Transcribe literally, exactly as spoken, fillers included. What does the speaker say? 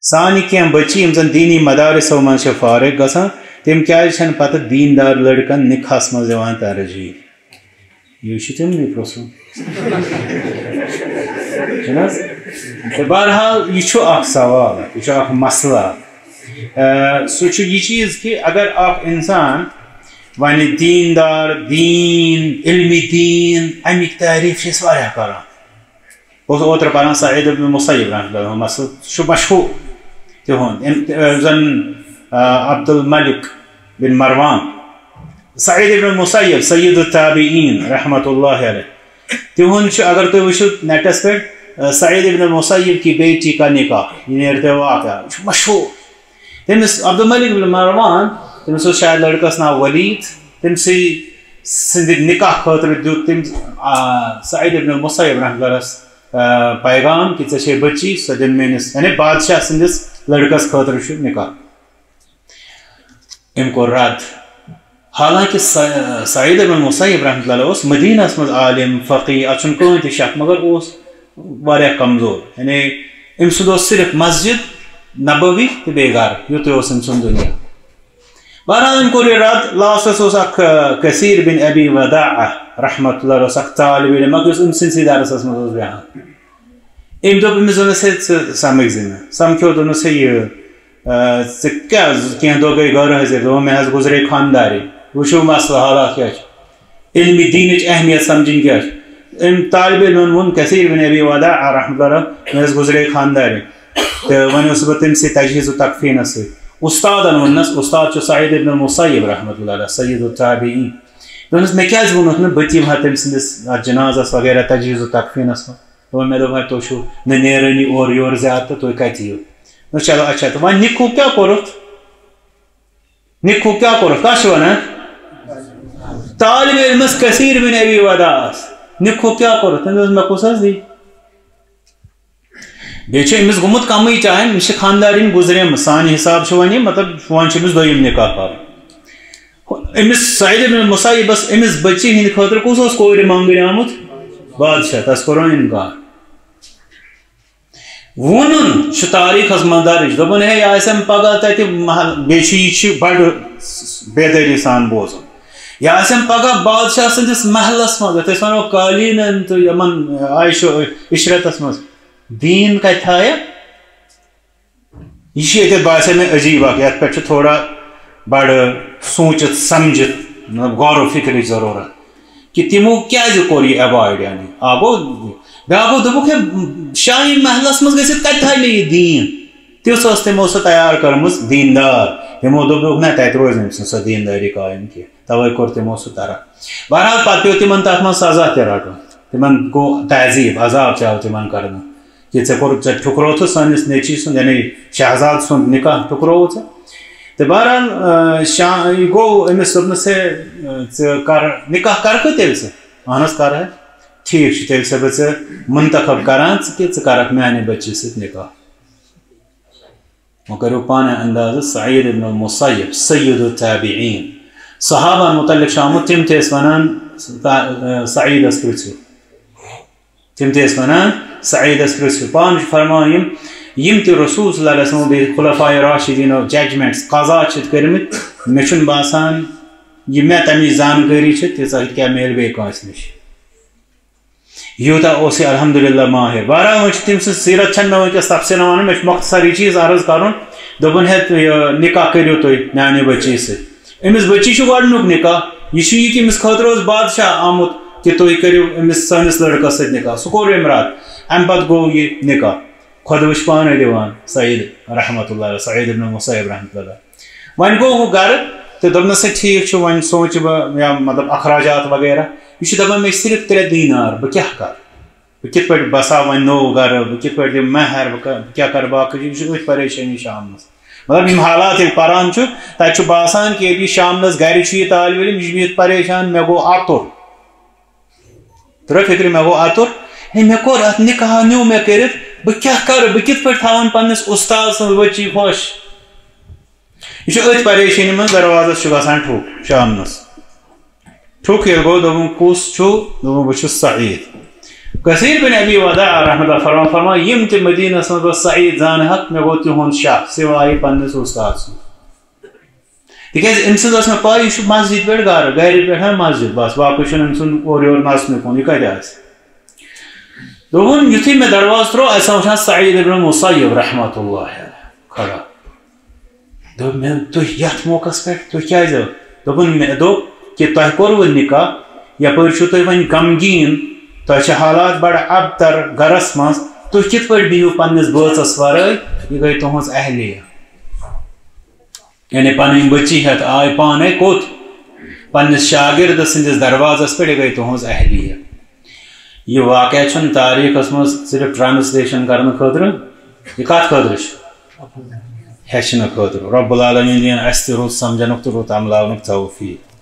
سانہِ کینٛہہ بچی یِم زن دیٖنی مدارسو منٛز چھِ فارغ گژھان، تِم کیازِ چھنہٕ پتہٕ دیٖندار لڑکن نکاحس منٛز دِوان ترجیح؟ یہِ چھُ تِمنٕے پرٛژھُن۔ چھُنہٕ حظ؟ تہٕ بہرحال، یہِ چھُ اکھ سوال، یہِ چھُ اکھ مسلہٕ۔ آ، سُہ چھُ یہِ چیٖز کہِ اگر اکھ انسان وَنہِ دیٖندار، دیٖن، علمِ دیٖن، اَمِکۍ تعریٖف چھِ أسۍ واریاہ کران۔ بہٕ اوسُس اوترٕ پران سعید ابن مسیب رحمۃ اللہ، مسلہٕ چھُ مشہوٗر تِہُنٛد، أمۍ، آ، زن، آ، عبد الملک بن مروان، سعید ابن مسیب سید التابعین رحمۃ اللہ علیہ، تِہُنٛد چھُ، اگر تُہۍ وٕچھِو نیٹس پٮ۪ٹھ، آ، سعید ابن مسیب کی بیٹی کا نکاح، یہِ نیرِ تۄہہِ واقعہ، یہِ چھُ مشہوٗر۔ تٔمِس عبد الملک بن مروان، تٔمِس اوس شاید لڑکس ناو ولید، تٔمۍ سٕے سٕنٛدِ نکاح خٲطرٕ دیُت تٔمۍ، آ، سعید ابن المسیب رحمۃ اللہ علیہس، آ، پیغام کہِ ژےٚ چھے بٔچی، سۄ دِن میٲنِس، یعنی بادشاہ سٕنٛدِس لڑکس خٲطرٕ چھُ نکاح۔ أمۍ کوٚر رد۔ حالانکہ سع-، سعید ابن مسیب رحمۃ اللہ علیہ اوس مدینس منٛز عالم، فقیہ، اتھ چھُنہٕ کٕہٕنۍ تہِ شک، مگر اوس واریاہ کمزور۔ یعنی أمۍ سُنٛد اوس صرف مسجد نبوی تہٕ بیٚیہِ گرٕ، یُتُے اوس أمۍ سُنٛد دُنیا۔ بہرحال، أمۍ کوٚر یہِ رد۔ لاسٹس اوس اکھ، آ، کثیر بن ابی وداع رحمۃ اللہ علیہ، اوس اکھ طالب علم، اکھ یُس أمۍ سٕنٛدسٕے درسس منٛز اوس بیٚہوان۔ أمۍ دوٚپ أمِس، دوٚپنس، "ہے، ژٕ سمکھ زِ مےٚ۔" سمکھیو، دوٚپنس، "ہے، یہِ، آ، ژٕ کیٛاہ، کینٛہہ دۄہ گٔے گرٕ حٲضِر؟" دوٚپُن، "مےٚ حظ گُزرے خانٛدارٕنۍ، وٕچھِو مسلہٕ حالات کیٛاہ چھِ، علمِ دیٖنٕچ اہمیت سمجھِنۍ کیٛاہ چھِ۔" أمۍ طالب علمن ووٚن، کثیر بن ابی وداع رحمۃ اللہ علیہ، "مےٚ حظ گُزرے خانٛدارٕنۍ۔" تہٕ وۄنۍ اوسُس بہٕ تٔمۍ سٕے تجہیٖز و تکفینس سۭتۍ۔ اُستادن ووٚننس، اُستاد چھُ سعید ابن المسیب رحمۃ اللہ علیہ، سید التابعین۔ دوٚپنس، "مےٚ کیٛازِ ووٚنُتھ نہٕ بہٕ تہِ یِمہٕ ہا تٔمۍ سٕنٛدِس اتھ جنازس وغیرہ تجہیٖز و تکفینس منٛز؟" دوٚپُن، "مےٚ دوٚپ، وۄنۍ تُہۍ چھِو نہٕ نیرٲنی اورٕ یورٕ زیادٕ تہٕ تُہۍ کتہِ یِیِو؟" دوٚپُن، "چلو، اچھا، تہٕ وۄنۍ نِکہٕ کیٛاہ کوٚرُتھ؟ نِکہٕ کیٛاہ کوٚرُتھ؟ کَس چھِ وَنان؟" طالب علمس کثیر بن ابی وداعس نِکہٕ کیٛاہ کوٚرُتھ؟ تٔمۍ دوٚپُس، "مےٚ کُس حظ دی؟" بیٚیہِ چھِ أمِس گوٚمُت کمٕے ٹایم، أمِس چھِ خانٛدارِنۍ گُزریمٕژ۔ سانہِ حساب چھُ وۄنۍ یہِ، مطلب، وۄنۍ چھِ أمِس دوٚیِم نِکاح پَرُن۔ أمِس سعید ابن المسیبس، أمِس بٔچی ہِنٛدِ خٲطرٕ کُس اوس کورِ منٛگنہِ آمُت؟ بادشاہ، تَس کوٚرُن اِنکار۔ وونُن چھُ تاریخس منٛز درج، دوٚپُن، ہے، یہِ آسٮ۪م پگاہ تتہِ محل، بیٚیہِ چھُ، یہِ چھُ بڑٕ بیدٲری سان بوزُن۔ یہِ آسٮ۪م پگاہ بادشاہ سٕنٛدِس محلس منٛز، یتھ أسۍ ونو قٲلیٖنن تہٕ یِمن عیش و عشرتس منٛز، دیٖن کتہِ تھایہِ؟ یہِ چھُ ییٚتٮ۪تھ باسیو مےٚ عجیٖب اکھ، یتھ پٮ۪ٹھ چھُ تھوڑا بڑٕ سوٗنٛچِتھ سمجھِتھ، مطلب، غور و فکرٕچ ضروٗرت۔ کہِ تِمو کیٛازِ کوٚر یہِ avoid، یعنی اکھ گوٚو، بیٛاکھ گوٚو، دوٚپُکھ، ہے، شاہی محلس منٛز گٔژھِتھ کتہِ تھایہِ مےٚ یہِ دیٖن؟ تِژھ ٲس تِمو سۄ تیار کٔرمٕژ دیٖندار۔ تِمو دوٚپ، دوٚپُکھ، نہ، تتہِ روزِ نہٕ أمۍ سٕنٛز سۄ دیٖندٲری قٲیِم کینٛہہ، توے کوٚر تِمو سُہ ترک۔ بہرحال، پتہٕ پیوٚو تِمن تتھ منٛز سزا تہِ رٹُن۔ تِمن گوٚو تعذیب، عذاب تہِ آو تِمن کرنہٕ۔ کہِ ژےٚ کوٚر، ژےٚ ٹھُکرووتھٕ سٲنِس نیٚچی سُنٛد، یعنی شہزاد سُنٛد نکاح ٹھُکرووُتھ ژےٚ۔ تہٕ بہرحال، آ، شا-، یہِ گوٚو أمِس، دوٚپنَس، ہے، ژٕ کر نکاح کرکھٕ تیٚلہِ ژٕ؟ اہن حظ کرٕ ہے۔ ٹھیٖک چھُ، تیٚلہِ چھُسے بہٕ ژےٚ منتخب کران ژٕ کہِ ژٕ کرکھ میانہِ بچی سۭتۍ نکاح۔ وۄنۍ کٔرِو پانہٕ اندازٕ، سعید ابن المسیب، سید التابعین، صحابہ متعلق چھُ آمُت، تِم تہِ ٲسۍ ونان، سع-، سعیدس پرژھِو۔ تِم تہِ ٲسۍ وَنان، سعیدَس پرٛژھِو۔ پانہٕ چھُ فرماوان یِم، یِم تہِ رسول صلی اللہ علیہ وسلم بیٚیہِ خلفاء راشدینو judgments، قضا چھِ کٔرمٕتۍ، مےٚ چھُنہٕ باسان یہِ مےٚ تَمِچ زانکٲری چھِ، تیٖژاہ کیٛاہ میلہِ بیٚیہِ کٲنٛسہِ نِش۔ یوٗتاہ اوس یہِ الحمدللہ ماہر۔ بہرحال، وۄنۍ چھِ تٔمۍ سٕنٛز سیٖرت چھَنہٕ مےٚ وٕنکیٚس تفصیٖلَن وَنٕنۍ، مےٚ چھُ مۄختصر یہِ چیٖز عرض کَرُن۔ دوٚپُن، ہے، تُہۍ، یہِ نِکاح کٔرِو تُہۍ میٛانہِ بٔچی سۭتۍ۔ أمِس بٔچی چھُ گۄڈٕنیُک نِکاح۔ یہِ چھُ یہِ کہِ أمِس خٲطرٕ اوس بادشاہ آمُت کہِ تُہۍ کٔرِو أمِس سٲنِس لٔڑکَس سۭتۍ نِکاح۔ سُہ کوٚر أمۍ رد۔ اَمہِ پَتہٕ گوٚو یہِ نِکاح۔ خۄدٕ وٕچھ پانَے دِوان سعید رحمتہ اللہ علیہ، سعید ابن مُسیب رحمتہ اللہ۔ وۄنۍ گوٚو ہُہ گَرٕ تہٕ دوٚپنَس، ہے، ٹھیٖک چھُ، وۄنۍ سونٛچہٕ بہٕ، یا مطلب اخراجات وغیرہ۔ یہِ چھُ دَپان، مےٚ چھِ صرف ترٛےٚ دینار، بہٕ کیٛاہ کَرٕ؟ بہٕ کِتھ پٲٹھۍ بَسہٕ ہا وۄنۍ نوٚو گَرٕ؟ بہٕ کِتھ پٲٹھۍ دِمہٕ مہر؟ بہٕ کَ-، بہٕ کیٛاہ کَرٕ باقٕے چیٖز؟ یہِ چھُ أتھۍ پریشٲنی شامنَس۔ مطلب، یِم حالات ییٚلہِ پَران چھُ، تَتہِ چھُ باسان کہِ ییٚلہِ یہِ شامنَس گَرِ چھُ یہِ طالب علم، یہِ چھُ بِہِتھ پریشان، مےٚ گوٚو اَتُر۔ ترٛٲو فِکرِ، مےٚ گوٚو اَتُر۔ ہے، مےٚ کوٚر اَتھ نِکاح، نیوٗ مےٚ کٔرِتھ، بہٕ کیٛاہ کَرٕ؟ بہٕ کِتھ پٲٹھۍ تھاوَن پنٛنِس اُستاد سٕنٛز بٔچی خۄش؟ یہِ چھُ أتھۍ پریشٲنی منٛز، دروازَس چھُ گژھان ٹھوٚک شامنَس۔ ٹھوٚک ییٚلہِ گوٚو، دوٚپُن، "کُس چھُو؟" دوٚپُن، "بہٕ چھُس سعید۔" کثیر بن ابی وداع رحمۃ اللہ فرمان فرمان، یِم تہِ مدینس منٛز بہٕ سعید زانہٕ ہکھ، مےٚ گوٚو تِہُنٛد شاہ، سوائے پننِس استاد سُنٛد۔ تِکیازِ أمۍ سٕنٛز ٲس مےٚ پَے، یہِ چھُ مسجد پٮ۪ٹھ گرٕ، گرِ پٮ۪ٹھ مسجد، بس، باقٕے چھُنہٕ أمۍ سُنٛد اورٕ یور نژنُک کُن، یہِ کَتہِ آسہِ؟ دوٚپُن، یُتھُے مےٚ دروازٕ ترٛوو، اَسہِ آو وٕچھان سعید ابن مُسیب رحمۃ اللہ علیہ کھڑا۔ دوٚپ مےٚ، تُہۍ یَتھ موقعس پٮ۪ٹھ، تُہۍ کیٛازِ آو؟ دوٚپُن، مےٚ دوٚپ کہِ تۄہہِ کوٚروٕ نِکاح، یَپٲرۍ چھُو تُہۍ وۄنۍ غمگیٖن، تۄہہِ چھِ حالات بَڑٕ اَبتر گَرَس منٛز، تُہۍ کِتھ پٲٹھۍ بِہِو پنٛنِس بٲژَس وَرٲے؟ یہِ گٔے تُہٕنٛز اہلیہ۔ یعنی پنٕنۍ بٔچی ہٮ۪تھ آے پانے کوٚت؟ پننِس شاگرد سٕنٛدِس دروازس پٮ۪ٹھ، یہِ گٔے تُہٕنٛز اہلیہ۔ یہِ واقعہ چھُنہٕ تاریخس منٛز صرف translation کرنہٕ خٲطرٕ، یہِ کتھ خٲطرٕ چھُ؟ ہیٚچھنہٕ خٲطرٕ۔ رب العالمین دِیِن اسہِ تہِ رُت سمجھنُک تہٕ رُت عملاونُک توفیق۔